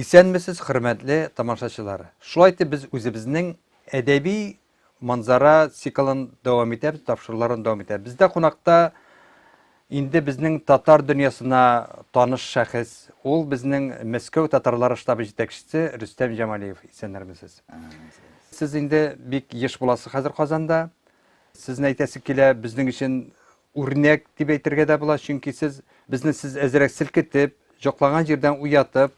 Исәнмесез, хөрмәтле тамашачылар. Шулай итеп без үзебезнең әдәби манзара циклын дәвам итәбез, тапшыруларын дәвам итәбез. Бездә кунакта инде безнең татар дөньясына таныш шәхес, ул безнең Мәскәү татарлары штабы җитәкчесе Рөстәм Җамалиев. Исәннәрмесез. Сез инде бик еш буласыз хәзер Казанда. Сезне әйтәсе килә, безнең өчен үрнәк дип әйтергә дә була, чөнки сез безне сез әзрәк селкетеп, йоклаган җирдән уятып,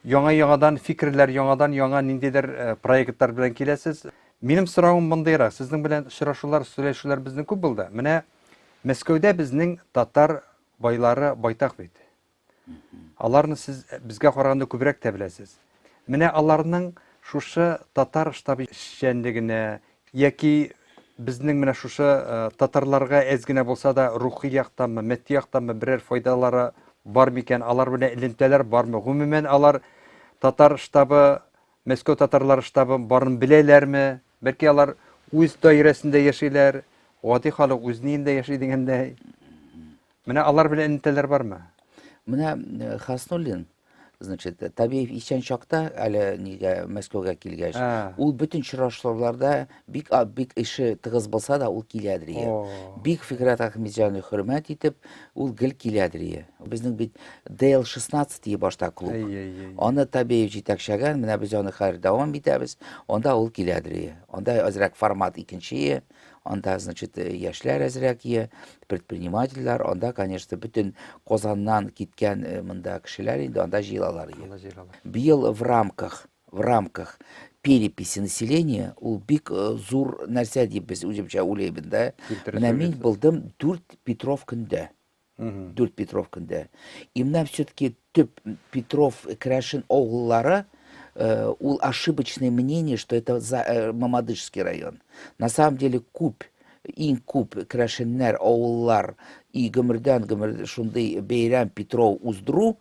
яңа-яңадан фикерләр, яңадан-яңа ниндидер э, проектлар белән киләсез. Минем соравым мондыйрак, сезнең белән очрашулар, сөйләшүләр безнең күп булды. Менә Мәскәүдә безнең татар байлары байтак бит. Аларны сез безгә караганда күбрәк тә беләсез. Менә аларның шушы татар штабы эшчәнлегенә яки безнең менә шушы э, татарларга әз генә булса да рухи яктанмы, матди яктанмы берәр файдалары бар микән, алар белән элемтәләр бармы? Гомумән, алар татар штабы, Мәскәү татарлары штабы барын беләләрме? Бәлки алар үз даирәсендә яшиләр, гади халык үз ниендә яши дигәндәй. Менә алар белән элемтәләр бармы? Менә э, Хаснуллин, значит, Табиев исән чакта, әле нигә Мәскәүгә килгәч, ул бөтен очрашуларда бик бик эше тыгыз булса да, ул киләдер ие. Бик Фикрәт Ахметҗановны хөрмәт итеп, ул гел киләдер ие. Безнең бит ДЛ-16 дие башта клуб. Аны Табиев җитәкчәгән, менә без аны хәзер дәвам итәбез. Анда ул киләдер ие. Анда әзрәк формат икенче ие. Анда, значит, яшьләр әзрәк ие, предпринимательләр, анда, конечно, бөтен Казаннан киткән э, монда кешеләр инде анда җыелалар ие. Быел в рамках, в рамках переписи населения ул бик э, зур нәрсә дип без үземчә уйлыйбыз да. Менә мин булдым 4 Петров көндә. Дүрт Петров көндә. И менә все-таки төп Петров керәшен авыллары, э, ул ошибочное мнение, что это за, э, Мамадышский район. На самом деле күп, иң күп керәшеннәр, авыллар и гомердән гомер шундый бәйрәм Петров уздыру,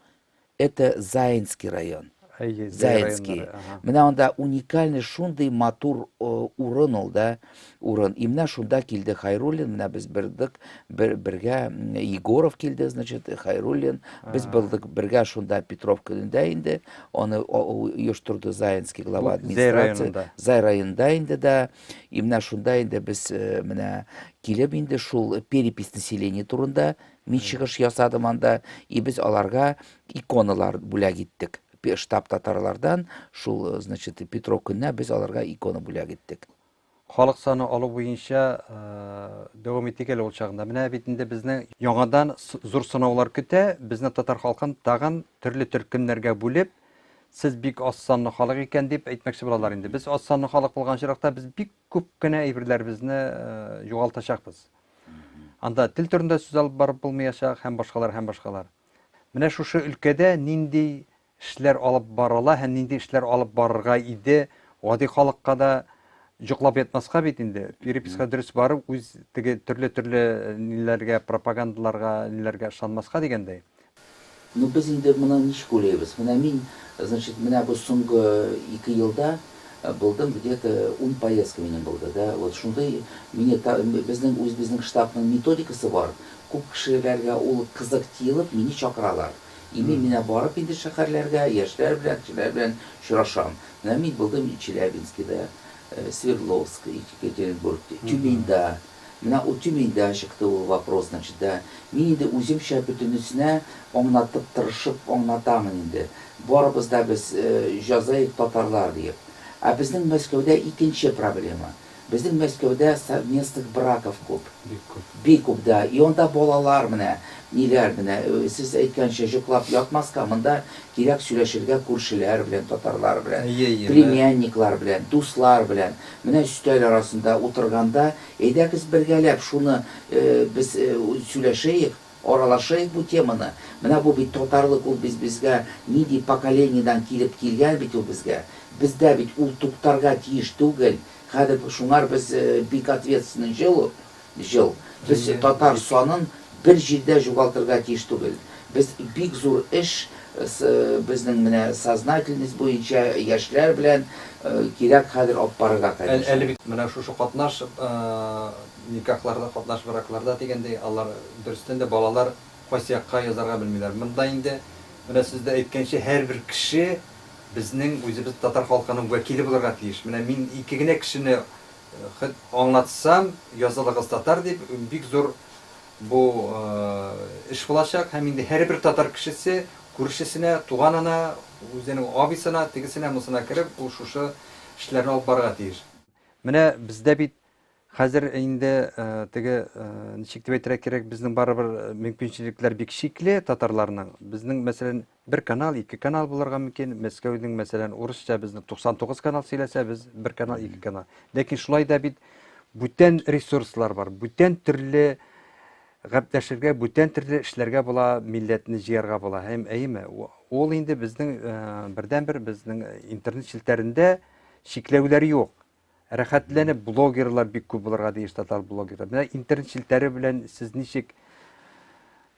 Это Заинский район. Әйе, Зәй Заинский. районнары, ага. Менә анда уникальный шундый матур э, урын ул да, урын. И менә шунда килде Хайруллин, менә без бердек, бер, бергә м, Егоров килде, значит, Хайруллин. Без А. булдык бергә шунда Петров көнендә инде. Аны о- о- оештырды Заинский глава Бу Зәй администрации. районында. Зай районында инде да. И менә шунда инде без э, менә килеп инде шул перепись населения турында Мин чыгыш ясадым анда, и без аларга иконалар бүләк иттек. Штаб татарлардан шул, э, значит, Петров көненә без аларга икона бүләк иттек. Халык саны алу буенча э, дәвам итик әле ул чагында. Менә бит инде безне яңадан зур сынаулар көтә. Безне татар халкын тагын төрле төркемнәргә бүлеп, сез бик аз санлы халык икән дип әйтмәкче булалар инде. Без аз санлы халык булган очракта без бик күп кенә әйберләребезне э, югалтачакбыз. Анда тел турында сүз алып барып булмаячак һәм башкалар һәм башкалар. Менә шушы өлкәдә нинди эшләр алып барыла һәм нинди эшләр алып барырга иде, гади халыкка да йоклап ятмаска бит инде. Переписка дөрес барып, үз теге төрле-төрле ниләргә, пропагандаларга, ниләргә ышанмаска дигәндәй. Ну, без инде моны ничек уйлыйбыз? Менә мин, значит, менә бу соңгы ике елда булдым, где-то ун поездка минем булды, да. Вот шундый мине безнең үзебезнең штабның методикасы бар. Күп кешеләргә ул кызык тиелеп, мине чакыралар. И мин менә барып инде шәһәрләргә, яшьләр белән, кешеләр белән очрашам. Менә мин булдым Челябинскида, Свердловск, Екатеринбург, Тюменьда. Менә ул Тюменьдә чыкты ул вопрос, значит, да. Мин инде үземчә бөтенесенә аңлатып, тырышып аңлатамын инде. Барыбыз да без җазаек татарлар диеп. Ә безнең Мәскәүдә икенче проблема. Безнең Мәскәүдә совместных браков күп. Бик күп. Бик күп, да. И анда балалар менә, ниләр менә, сез әйткәнчә, җоклап ятмаска, монда кирәк сөйләшергә күршеләр белән, татарлар белән, Әйе, әйе, менә. племянниклар белән, дуслар белән. Менә өстәл арасында утырганда, әйдәгез бергәләп шуны без сөйләшәек, аралашыйк бу теманы. Менә бу бит татарлык, ул без безгә нинди поколениедән килеп килгән бит ул безгә. Бездә бит ул туктарга тиеш түгел. Хәзер шуңар без бик ответственный җыл, җыл. Без татар санын бер җирдә җугалтырга тиеш түгел. Без бик зур эш безнең менә сознательность буенча яшьләр белән кирәк хәзер алып барырга, конечно. Әле бит менә шушы катнаш никахларда, катнаш бракларда дигәндәй, алар дөрестән дә балалар кайсы якка язарга белмиләр. Монда инде Менә сез дә әйткәнчә, һәрбер кеше безнең үзебез татар халкының вәкиле булырга тиеш. Менә мин ике генә кешене хет аңлатсам, язылыгыз татар дип, бик зур бу эш булачак. Һәм инде һәрбер татар кешесе күршесенә, туганына, үзенең абыйсына, тегесенә, монысына кереп, ул шушы эшләрне алып барырга тиеш. Менә бездә бит хәзер инде теге, ничек дип әйтергә кирәк, безнең барыбер мөмкинчелекләр бик чикле татарларның. Безнең, мәсәлән, бер канал, ике канал булырга мөмкин. Мәскәүнең, мәсәлән, урысча безнең 99 канал сөйләсә, без бер канал, ике канал. Ләкин шулай да бит бүтән ресурслар бар, бүтән төрле гәпләшергә, бүтән төрле эшләргә була, милләтне җыярга була. Һәм әйеме, ул инде безнең бердәнбер безнең интернет челтәрендә чикләүләр юк. Рәхәтләнеп блогерлар бик күп булырга тиеш, татар блогерлар. Менә интернет челтәре белән сез ничек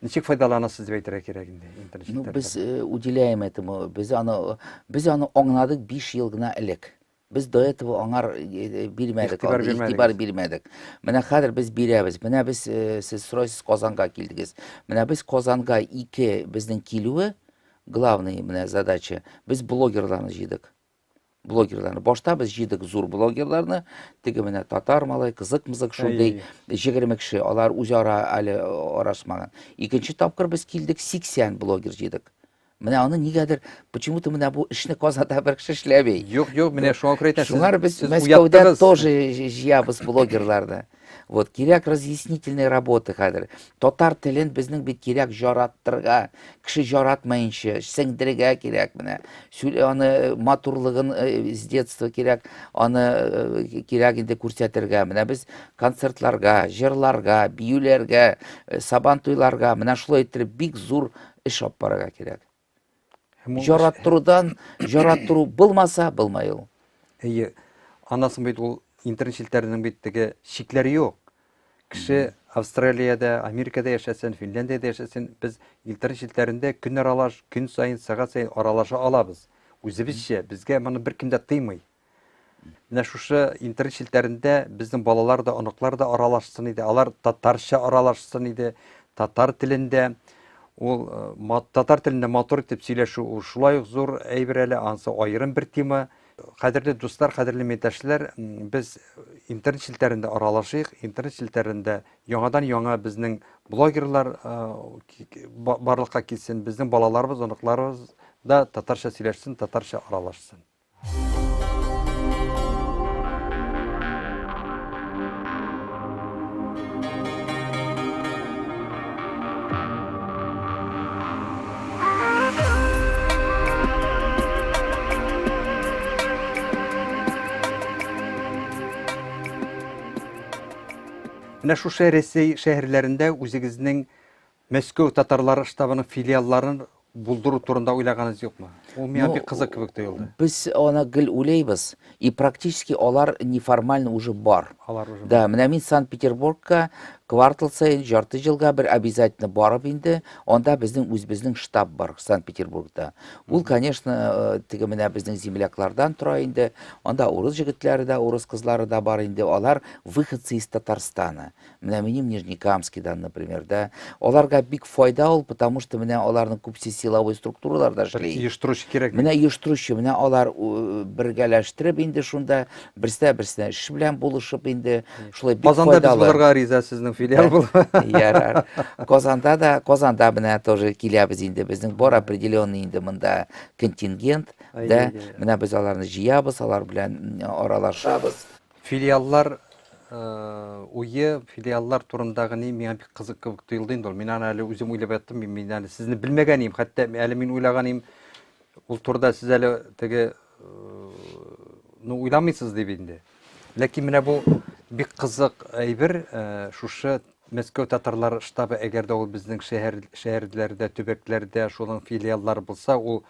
ничек файдаланасыз дип әйтергә кирәк инде интернет Ну, без э, уделяем этому, без аны без аны аңладык 5 ел гына элек. Без до этого аңар э, э, бирмәдек, Игътибар андый бирмәдегез. игътибар бирмәдек. Менә хәзер без бирәбез. Менә без э, сез сорайсыз Казанга килдегез. Менә без Казанга ике безнең килүе главный менә задача. Без блогерларны җыйдык. Блогерларны. Башта без җыйдык зур блогерларны, теге менә татар малай, кызык-мызык шундый 20 кеше, алар үзара әле арашмаган. Икенче тапкыр без килдек, 80 блогер җыйдык. Менә аны нигәдер, почему-то менә бу эшне Казанда бер кеше эшләми. Юк, юк, менә шуңа күрә әйтәм. Шуңар без Мәскәүдә тоже җыябыз блогерларны. Вот, кирәк разъяснительная работа хәзер. Татар телен безнең бит кирәк жараттырга, кеше жаратмаенча, сеңдерергә кирәк менә. Сүл аны э, матурлыгын э, с детства кирәк, аны э, кирәк инде күрсәтергә. Менә без концертларга, җырларга, биюләргә, сабан туйларга, менә шулай иттереп бик зур эш алып барырга кирәк. Жараттырудан, жараттыру булмаса, булмай ул. Әйе. Аннан соң бит ул интернет челтәренең бит теге чикләре юк. Кеше Австралиядә, Америкада яшәсен, Финляндиядә яшәсен, без интернет челтәрендә көн аралаш, көн саен, сәгать саен аралаша алабыз. Үзебезчә, безгә моны беркем дә тыймый. Менә шушы интернет челтәрендә безнең балалар да, оныклар да аралашсын иде. Алар татарча аралашсын иде, татар телендә. Ул э, татар телендә матур итеп сөйләшү ул шулай ук зур әйбер әле, ансы аерым бер тема. Кадерле дуслар, кадерле милләттәшләр, без интернет челтәрендә аралашыйк, интернет челтәрендә яңадан-яңа безнең блогерлар э, барлыкка килсен, безнең балаларыбыз, оныкларыбыз да татарча сөйләшсен, татарча аралашсын. Менә шушы Рәсәй шәһәрләрендә үзегезнең Мәскәү татарлары штабының филиалларын булдыру турында уйлаганыгыз юкмы? Ул миңа ну, бик кызык кебек тоелды. Без аны гел уйлыйбыз, и практически алар неформально уже бар. Алар уже. Да, менә мин Санкт-Петербургка квартал саен жарты елга бер обязательно барып инде, анда безнең үзебезнең штаб бар Санкт-Петербургта. Ул, конечно, э, теге менә безнең земляклардан тора инде. Анда урыс җегетләре дә, урыс кызлары да бар инде. Алар выходцы из Татарстана. Менә минем Нижнекамскийдан, например, да. Аларга бик файда ул, потому что менә аларның күбесе силовой структураларда эшли. Оештыручы кирәк. Менә оештыручы, менә алар бергәләштереп инде шунда берсе берсенә эш белән булышып инде шулай бик Казанда без булырга риза сезнең филиал булып. Ярар. Казанда да, Казанда менә тоже киләбез инде. Безнең бар определенный инде монда контингент, да. Менә без аларны җыябыз, алар белән аралашабыз. Филиаллар уе, филиаллар турындагы ни миңа бик кызык кебек тоелды инде ул. Мин аны әле үзем уйлап яттым, мин, мин әле сезне белмәгән идем. Хәтта әле мин уйлаган идем, ул турыда сез әле теге ну уйламыйсыз дип инде. Ләкин менә бу бик кызык әйбер, шушы Мәскәү татарлары штабы, әгәр дә ул безнең шәһәр шәһәрләрдә, төбәкләрдә шуның филиаллары булса, ул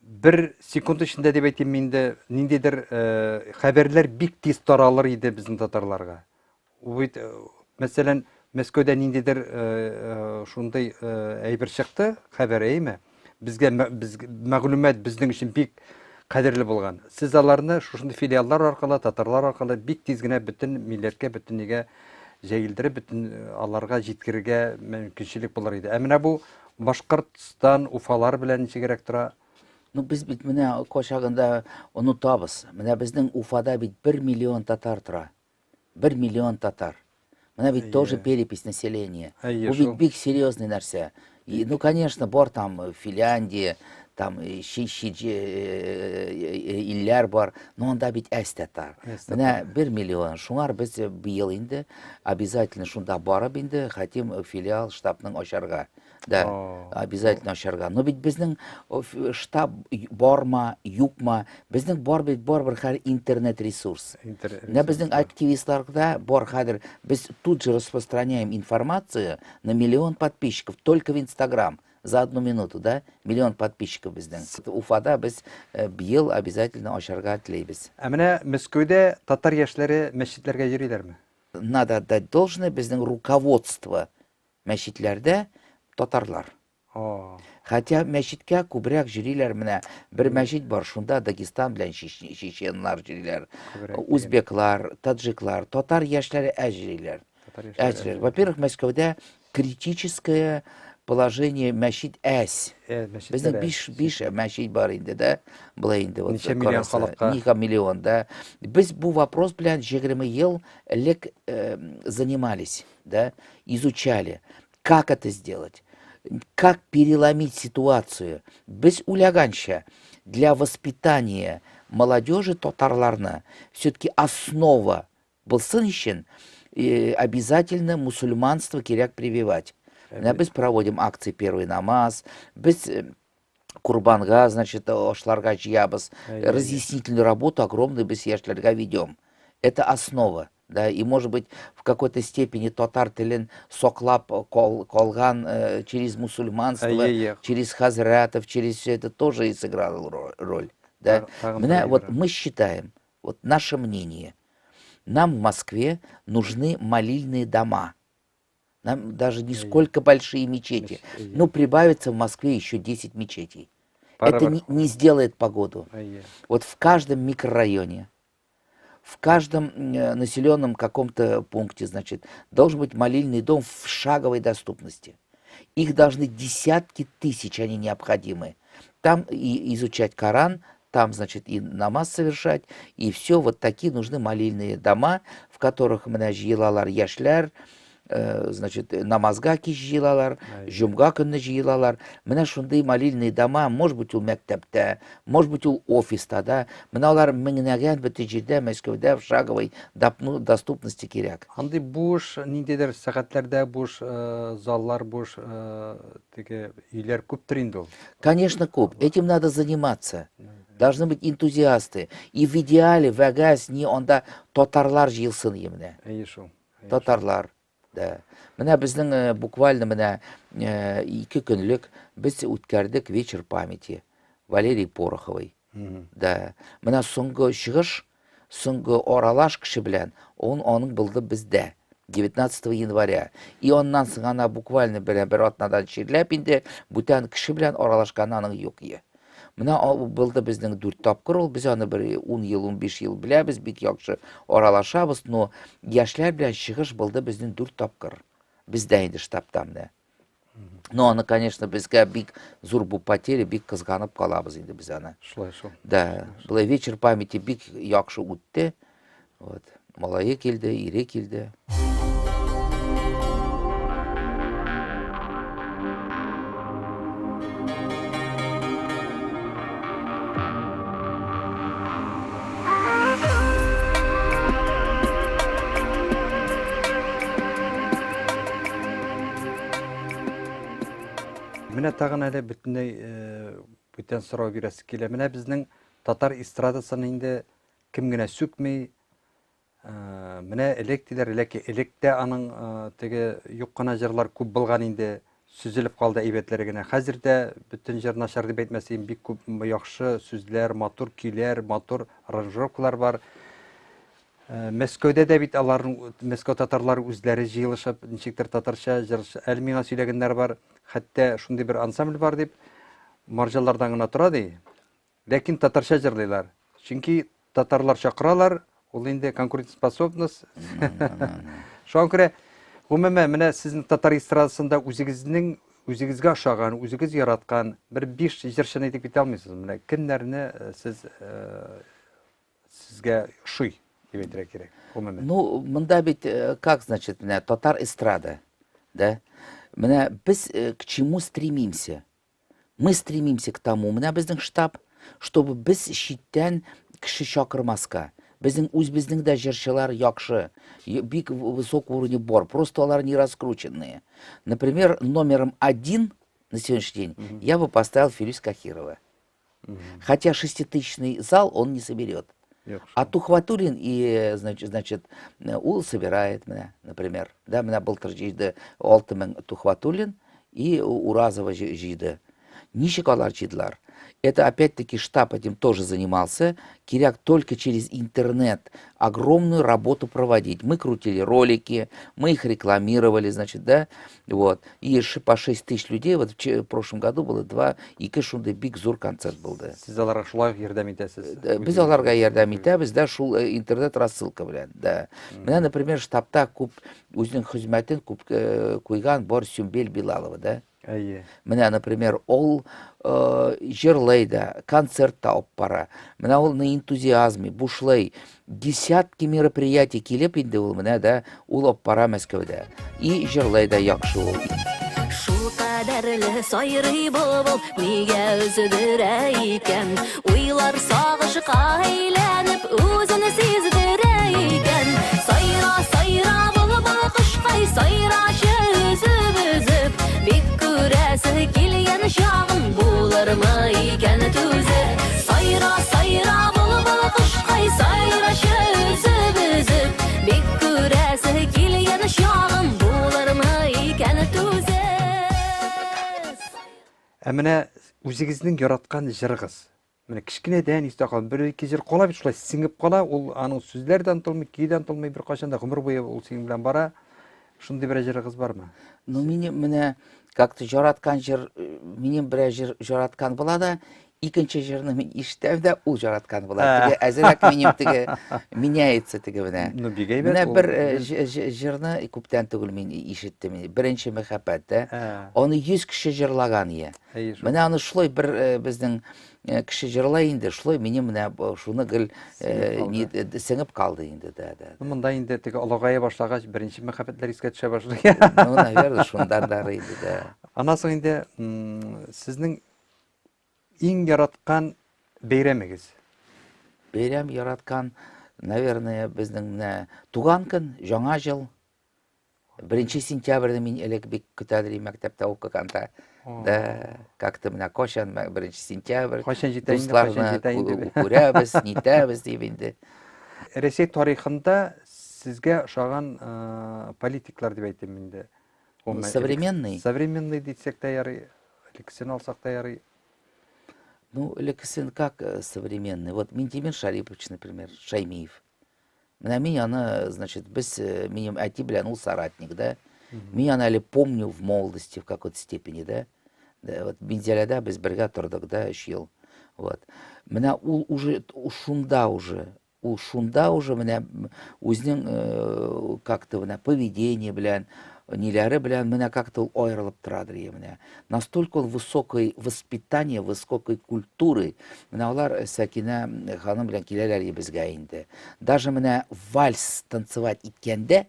бер секунд эчендә дип әйтим инде, ниндидер э, хәбәрләр бик тиз таралыр иде безнең татарларга. Ул бит, э, мәсәлән, Мәскәүдә ниндидер э, э, шундый э, әйбер чыкты, хәбәр, әйеме? Безгә без, мәгълүмат безнең өчен бик кадерле булган. Сез аларны шушындый филиаллар аркылы, татарлар аркылы бик тиз генә бөтен милләткә, бөтен нигә җәелдереп, бөтен аларга җиткерергә мөмкинчелек булыр иде. Ә менә бу Башкортстан, Уфалар белән ничегрәк тора? Ну, без бит менә кайчагында онытабыз. Менә безнең Уфада бит 1 миллион татар тора. 1 миллион татар. Менә бит тоже перепись населения. Бу бит бик серьезный нәрсә. И, ну, конечно, бар там э, Финляндия, там э, э, илләр бар, но анда бит әз татар. Менә 1 миллион. Шуңар без быел инде обязательно шунда барып инде хотим филиал штабның ачарга. Да, обязательно ачарга. Но бит безнең штаб барма, юкма, безнең бар бит барыбер хәзер интернет ресурс. Менә безнең активистларда бар хәзер без тут же распространяем информацию на миллион подписчиков только в Инстаграм за одну минуту, да? Миллион подписчиков безнең. Уфада без э, быел обязательно ачарга теләйбез. Ә менә Мәскәүдә татар яшьләре мәчетләргә йөриләрме? Надо отдать должное, безнең руководство Мәчетләрдә татарлар. Хотя мәчеткә күбрәк йөриләр менә бер мәчет бар, шунда Дагестан белән чеченнар йөриләр, узбеклар, таджиклар, татар яшьләре әз йөриләр. Әз йөриләр. Во-первых, Мәскәүдә критическое положение мәчет әз. Э, Безнең биш биш мәчет бар инде дә, былай инде вот. Ничә миллион халыкка? Ничә миллион, да. Без бу вопрос белән 20 ел элек э, занимались. да, изучали, как это сделать, как переломить ситуацию. Без уйлаганча, для воспитания молодежи татарларны все-таки основа булсын өчен э, обязательно мусульманство кирәк прививать. Менә без проводим акции «Первый намаз», без э, Курбанга, значит, ашларга җыябыз. Разъяснительную работу огромную без яшьләргә ведем. Это основа. Да, и может быть в какой-то степени татар телен саклап кал, калган э, через мусульманство, через хазратов, через все это тоже и сыграло роль. Да? Менә, вот мы считаем, вот наше мнение, нам в Москве нужны молильные дома. Нам даже не сколько большие мечети. Но прибавится в Москве еще 10 мечетей. Это не, не сделает погоду. Вот в каждом микрорайоне, в каждом э, населенном каком-то пункте, значит, должен быть молильный дом в шаговой доступности. Их должны десятки тысяч, они необходимы. Там и изучать Коран, там, значит, и намаз совершать, и все, вот такие нужны молильные дома, в которых менә җыелалар яшьләр, э, значит, намазга кич җыелалар, җомга көнне җыелалар. Менә шундый молильные дома, может быть, ул мәктәптә, может быть, ул офиста да. Менә алар меңнәгән бөтен җирдә, Мәскәүдә в шаговой доступности кирәк. Андый буш, ниндидер сәгатьләрдә буш э, заллар буш, э, теге өйләр күптер инде ул. Конечно, күп. Этим надо заниматься. Должны быть энтузиасты. И в идеале вәгазь не анда татарлар җыелсын менә. Әйе шул. Татарлар. Да. Менә безнең э, буквально менә э, ике көнлек без үткәрдек вечер памяти Валерий Пороховой. Да. Менә соңгы чыгыш, соңгы аралаш кеше белән он аның булды бездә. 19 января. И аннан соң ана буквально бер, бер атнадан чирләп инде бүтән кеше белән аралашканы аның юк ие. Менә булды безнең дүрт тапкыр ул, без аны бер 10 ел, 15 ел беләбез, бик яхшы аралашабыз, но яшьләр белән чыгыш булды безнең дүрт тапкыр. Бездә инде штабта менә. Но аны, конечно, безгә бик зур бу потеря, бик кызганып калабыз инде без аны. Шулай шул. Да, былай вечер памяти бик яхшы үтте. Вот. Малае килде, ире килде. Менә тагын әле бөтенләй э, бүтән сорау бирәсе килә. Менә безнең татар эстрадасын инде Кем генә сүкми, менә элек диләр, ләкин элек тә аның теге юк кына җырлар күп булган инде, сүзелеп калды әйбәтләре генә. Хәзер дә бөтен җыр начар дип әйтмәс идем, бик күп яхшы сүзләр, матур көйләр, матур аранжировкалар бар. Мәскәүдә дә бит аларның Мәскәү татарлары үзләре җыелышып, ничектер татарча җыр, әле миңа сөйләгәннәр бар, хәтта шундый бер ансамбль бар дип, марҗалардан гына тора ди. Ләкин татарча җырлыйлар. Чөнки татарлар чакыралар, ул инде конкурентоспособность. Шуңа күрә, гомумән, менә сезнең татар эстрадасында үзегезнең үзегезгә ошаган, үзегез яраткан бер биш җырчыны әйтеп китә алмыйсыз. Менә кемнәрне э, сез э, сезгә ошый дип әйтергә кирәк, гомумән. Ну, монда бит э, как, значит, менә татар эстрада, да? Менә без к чему стремимся? Мы стремимся к тому, менә безнең штаб, чтобы без читтән кеше чакырмаска. Безнең үзебезнең дә җырчылар яхшы, бик высокий уровень бар, просто алар не раскрученные. Например, номером один на сегодняшний день я бы поставил Филюс Кахирова. Хотя шеститысячный зал он не соберет. А Тухватуллин и, значит, ул собирает менә, например. Да, менә былтыр җыйды 6000 Тухватуллин и Уразова җыйды. Ничек алар җыйдылар? Это опять-таки штаб этим тоже занимался. Кирәк только через интернет огромную работу проводить. Мы крутили ролики, мы их рекламировали, значит, да, вот. И по 6 тысяч людей, вот в прошлом году было 2, ике шундый бик зур концерт булды. Сез аларга шулай ук ярдәм итәсез? Э, без аларга ярдәм итәбез, да, шул э, интернет рассылка белән, да. Менә, например, штабта күп үзенең хезмәтен күп э, куйган бар Сюмбель Билалова, да. Әйе. Менә, например, ул э, җырлый да, концерт та алып бара. Менә ул на энтузиазме, бушлай. Десятки мероприятий килеп инде ул менә дә, ул алып бара Мәскәүдә. И җырлый да яхшы ул. Шул кадәрле сайрый былбыл нигә өздерә икән? Уйлар сагышка әйләнеп үзен сиздерә икән. Сайра, сайра, былбыл кошкай, сайрачы өзеп-өзеп. Бик күрәсе килгән чагың булырмы икән түзеп. Сайра, сайра, былбыл кошкай, сайрачы өзеп-өзеп. Бик күрәсе килгән чагың булырмы икән түзеп. Ә менә үзегезнең яраткан җырыгыз. Менә кечкенәдән истә калган бер ике җыр кала бит шулай сеңеп кала, ул аның сүзләре дә онытылмый, көе дә онытылмый, беркайчан да гомер буе ул синең белән бара. Шундый берәр җырыгыз бармы? Ну, минем менә как-то яраткан җыр, э, минем берәр җыр яраткан була да, икенче җырны мин ишетәм дә, ул яраткан була. Теге әзрәк минем теге меняется теге менә. Ну, бик әйбәт. Менә бер э, җырны күптән түгел мин ишеттем. Беренче мәхәббәт, да. Аны 100 кеше җырлаган ие. Менә аны шулай бер э, безнең э, кеше җырлай инде, шулай минем менә шуны гел сеңеп калды инде, да, да. Ну, монда инде теге олыгая башлагач, беренче мәхәббәтләр искә төшә башлый. Ну, наверное, шундан да инде, да. Аннан соң инде сезнең Иң яраткан бәйрәмегез? Бәйрәм яраткан, наверное, безнең менә туган көн, Яңа ел. Беренче сентябрьне мин элек бик көтә идем мәктәптә укыганда. Да, как-то менә кайчан беренче сентябрь. Кайчан җитә инде, кайчан җитә инде. Күрәбез, нитәбез дип инде. Рәсәй тарихында сезгә ошаган э, политиклар дип әйтим инде. Современный? Современный дисәк тә ярый, элеккесен алсак та ярый. Ну, элеккесен как э, современный? Вот Минтимер Шарипович, например, Шаймиев. Менә мин аны, значит, без, э, минем әти белән ул соратник, да? Мин аны әле помню в молодости в какой-то степени, да? Да, вот Минзәләдә без бергә тордык, да, өч ел. Вот. Менә ул уже шунда уже Ул шунда уже менә үзенең э, как-то менә поведение белән, ниләре белән менә как-то ул аерылып торадыр я менә. Настолько ул высокой воспитание, высокой культуры. Менә алар э, Сәкинә ханым белән киләләр безгә инде. Даже менә вальс танцевать иткәндә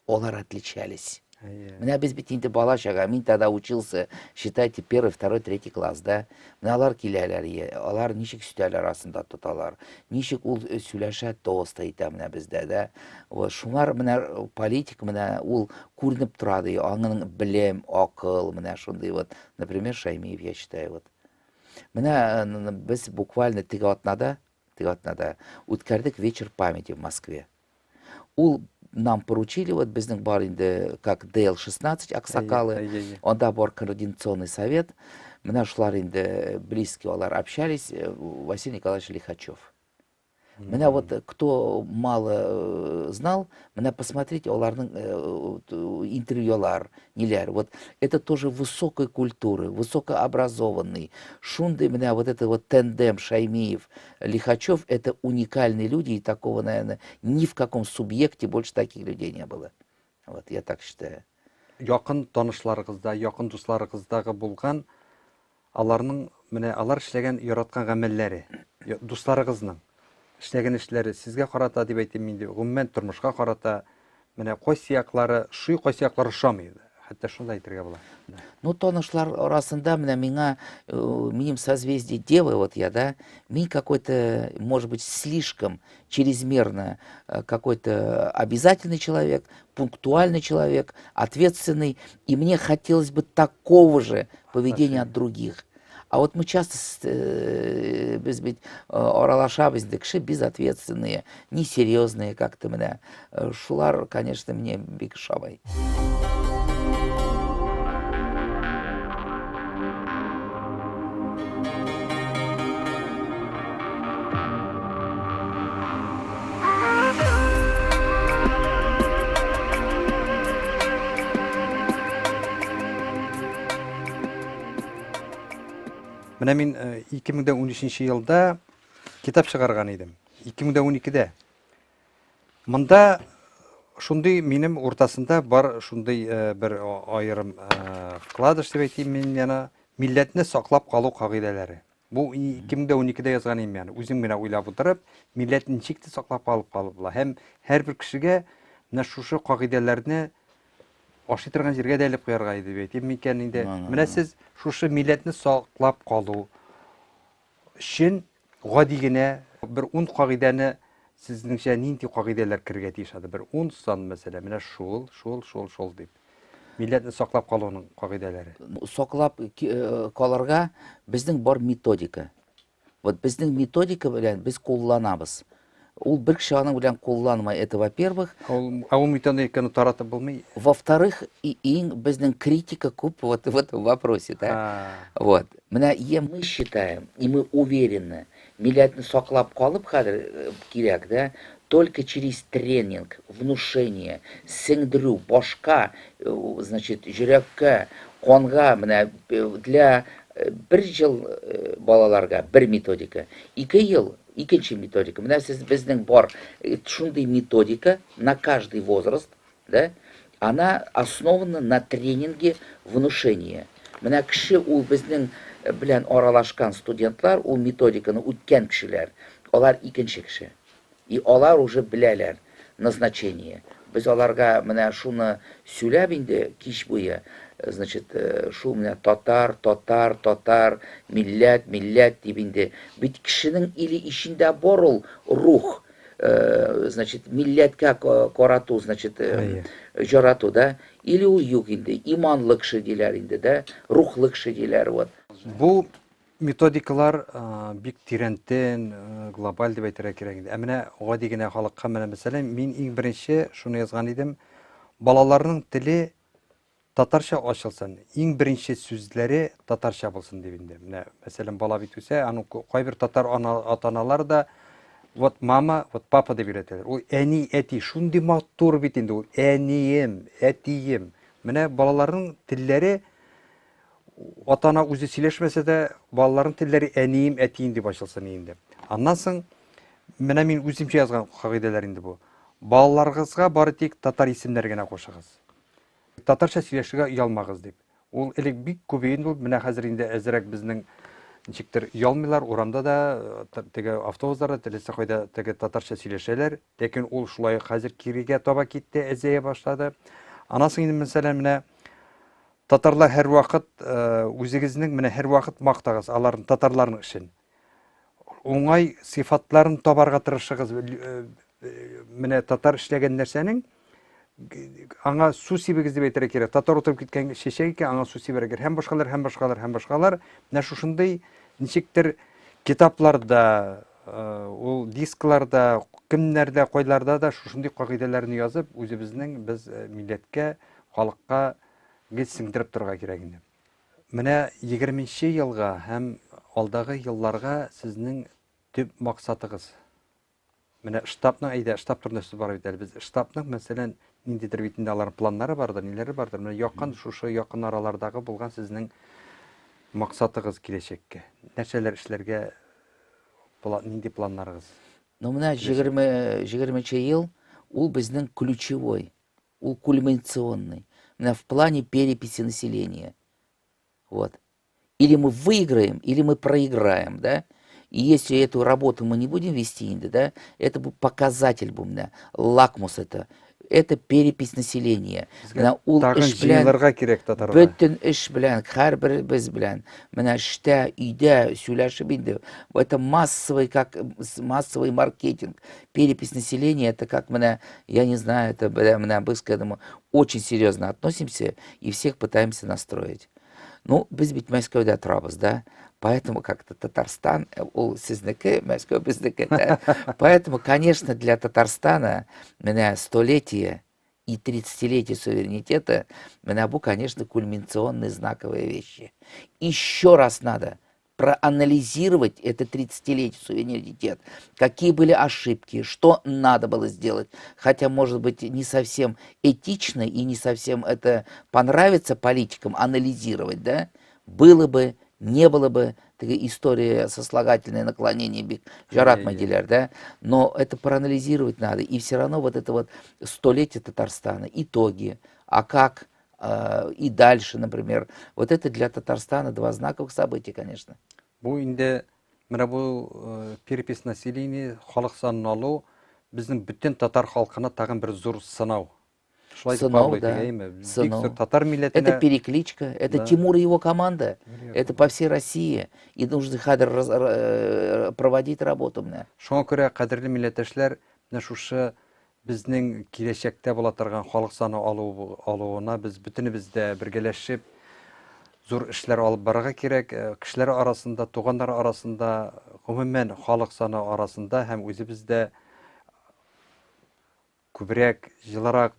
алар отличались. Менә без бит инде бала чага, мин тогда учился, считайте, первый, второй, третий класс, да. Менә алар киләләр, алар ничек өстәл арасында тоталар, ничек ул э, сөйләшә, тост әйтә менә бездә, да. Вот, шуңар менә э, политик менә ул күренеп тора, ди, аның белем, акыл, менә шундый вот, например, Шаймиев, я считаю, вот. Менә э, без буквально теге атнада, теге атнада үткәрдек вечер памяти в Москве. Ул нам поручили, вот безнең бар инде как ДЛ-16 аксакалы, анда бар координационный совет. Менә шулар инде близкий алар общались, э, Василий Николаевич Лихачев. Менә вот э, кто мало э, знал, менә посмотрите аларның интервьюлар, ниләр. Вот это тоже высокой культуры, высокообразованный. Шундый менә вот это вот тендем Шаймиев, Лихачев это уникальные люди, и такого, наверное, ни в каком субъекте больше таких людей не было. Вот, я так считаю. Якын танышларыгызда, якын дусларыгыздагы булган аларның менә алар эшләгән яраткан гамәлләре, дусларыгызның эшләгән эшләре сезгә карата дип әйтим инде, гомумән тормышка карата менә кайсы яклары ошый, кайсы яклары ошамый. Хәтта шуны да әйтергә була. Ну, танышлар арасында менә миңа, э, минем созвездие Девы, вот я, да, мин какой-то, может быть, слишком чрезмерно э, какой-то обязательный человек, пунктуальный человек, ответственный, и мне хотелось бы такого же поведения от других. А вот мы часто э, без бит э, аралашабыз инде кеше безответственные, несерьезные как-то менә. Э, шулар, конечно, мне бик ошамый. Менә мин 2013 э, елда китап чыгарган идем. 2012-дә. Монда шундый минем уртасында бар шундый э, бер аерым э, вкладыш дип әйтим мин яна милләтне саклап калу кагыйдәләре. Бу 2012-дә язган идем яны. Үзем генә уйлап утырып, милләтне ничек тә саклап калып калып була. Һәм һәрбер кешегә менә шушы кагыйдәләрне ашый торган җиргә дә элеп куярга иде дип әйтим микән инде. Менә сез шушы милләтне саклап калу өчен гади генә бер ун кагыйдәне сезнеңчә нинди кагыйдәләр керергә тиеш анда? Бер ун сан мәсәлән, менә шул, шул, шул, шул дип. Милләтне саклап калуның кагыйдәләре. Саклап э, калырга безнең бар методика. Вот безнең методика белән без кулланабыз. Ул бер кеше аның белән кулланмай, это во-первых. Ә ул методиканы таратып булмый. Во-вторых, и иң безнең критика күп вот в этом вопросе, да. Вот. Менә е мы считаем, и мы уверены, милләтне саклап калып хәзер э, кирәк, да, только через тренинг, внушение, сеңдерү, башка, э, значит, йөрәккә, канга, менә э, для Бер ел балаларга бер методика, ике ел икенче методика. Менә сез безнең бар шундый методика на каждый возраст, да, она основана на тренинге внушения. Менә кеше ул безнең белән аралашкан студентлар, ул методиканы үткән кешеләр, алар икенче кеше. И алар уже беләләр назначение. Без аларга менә шуны сөйләп инде кич буе, значит, шул менә татар, татар, татар, милләт, милләт дип инде. Бит кешенең или эчендә бар ул рух, значит, милләткә карату, значит, жарату, да, или ул юк инде, иманлы кеше диләр инде, да, рухлы кеше диләр, вот. Бу Методикалар бик тирәнтен, глобаль дип әйтергә кирәк инде. Ә менә гади генә халыкка менә мәсәлән, мин иң беренче шуны язган идем. Балаларның теле татарча ачылсын, иң беренче сүзләре татарча булсын дип инде. Менә мәсәлән, бала бит үсә, аның кайбер татар ана, ата-аналар да вот мама, вот папа дип өйрәтәләр. Ул әни, әти, шундый матур бит инде ул әнием, әтием. Менә балаларның телләре Ата-ана үзе сөйләшмәсә дә, балаларның телләре әнием, әтием дип ачылсын инде. Аннан соң менә мин үземчә язган кагыйдәләр инде бу. Балаларыгызга бары тик татар исемнәре генә кушыгыз. Татарча сөйләшергә оялмагыз дип. Ул элек бик күп инде ул, менә хәзер инде әзрәк безнең ничектер оялмыйлар, урамда да, теге автобусларда теләсә кайда теге татарча сөйләшәләр. Ләкин ул шулай хәзер кирегә таба китте, әзәя башлады. Аннан соң инде мәсәлән менә Татарлар һәрвакыт үзегезнең менә һәрвакыт мактагыз аларны, татарларның эшен. Уңай сыйфатларын табарга тырышыгыз. Менә татар эшләгән нәрсәнең аңа су сибегез дип әйтергә кирәк. Татар утырып киткән чәчәк икән, аңа су сибәргә кирәк. Һәм башкалар, һәм башкалар, һәм башкалар. Менә шушындый ничектер китапларда, ул дискларда, кемнәрдә, кайларда да шушындый кагыйдәләрне язып, үзебезнең без милләткә, халыкка гел сеңдереп торырга кирәк инде. Менә егерменче елга һәм алдагы елларга сезнең төп максатыгыз? Менә штабның, әйдә, штаб турында сүз бара бит әле. Без штабның, мәсәлән, ниндидер бит инде аларның планнары бардыр, ниләре бардыр. Менә якын, шушы якын аралардагы булган сезнең максатыгыз киләчәккә. Нәрсәләр эшләргә, нинди планнарыгыз? Ну, менә 20 ел ул безнең ключевой. Ул кульминационный. менә в плане переписи населения. Вот. Или мы выиграем, или мы проиграем, да? И если эту работу мы не будем вести, да, это будет показатель бу менә, лакмус это. Это перепись населения. Менә ул эш белән кирәк татарга. Бөтен эш белән, һәрберебез белән, менә эштә, өйдә сөйләшеп инде. Это массовый, как массовый маркетинг. Перепись населения, это как менә, я не знаю, это менә без к этому очень серьезно относимся и всех пытаемся настроить. Ну, без бит Мәскәүдә торабыз, да? Поэтому как-то Татарстан, э, ул сезнеке, Мәскәү безнеке, да? Поэтому, конечно, для Татарстана менә столетие и 30-летие суверенитета, менә бу, конечно, кульминационные знаковые вещи. Еще раз надо проанализировать это 30-летие суверенитет, какие были ошибки, что надо было сделать, хотя, может быть, не совсем этично и не совсем это понравится политикам анализировать, да, было бы, не было бы, такая история сослагательное наклонение бик яратмый диләр, да, но это проанализировать надо, и все равно вот это вот столетие Татарстана, итоги, а как э, и дальше, например. Вот это для Татарстана два знаковых события, конечно. Бу инде менә бу э, перепись населения, халык санын алу безнең бөтен татар халкына тагын бер зур сынау. Шулай дип кабул итергә, әйеме? Бик зур татар милләтенә. Это перекличка, это да. Тимур и его команда. Это по всей России. И нужно хәзер э, проводить работу менә. Шуңа күрә, кадерле милләттәшләр, менә шушы Безнең киләчәктә була торган халык саны алу, алуына без бөтенебез дә бергәләшеп зур эшләр алып барырга кирәк. Э, кешеләр арасында, туганнар арасында, гомумән халык саны арасында һәм үзебез дә күбрәк, җылырак,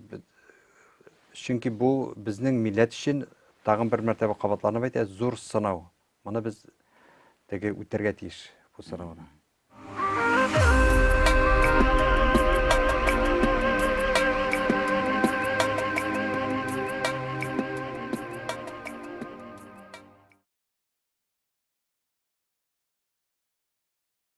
чөнки бу безнең милләт өчен тагын бер мәртәбә кабатланып әйтә, зур сынау. Моны без теге үтәргә тиеш бу сынауны.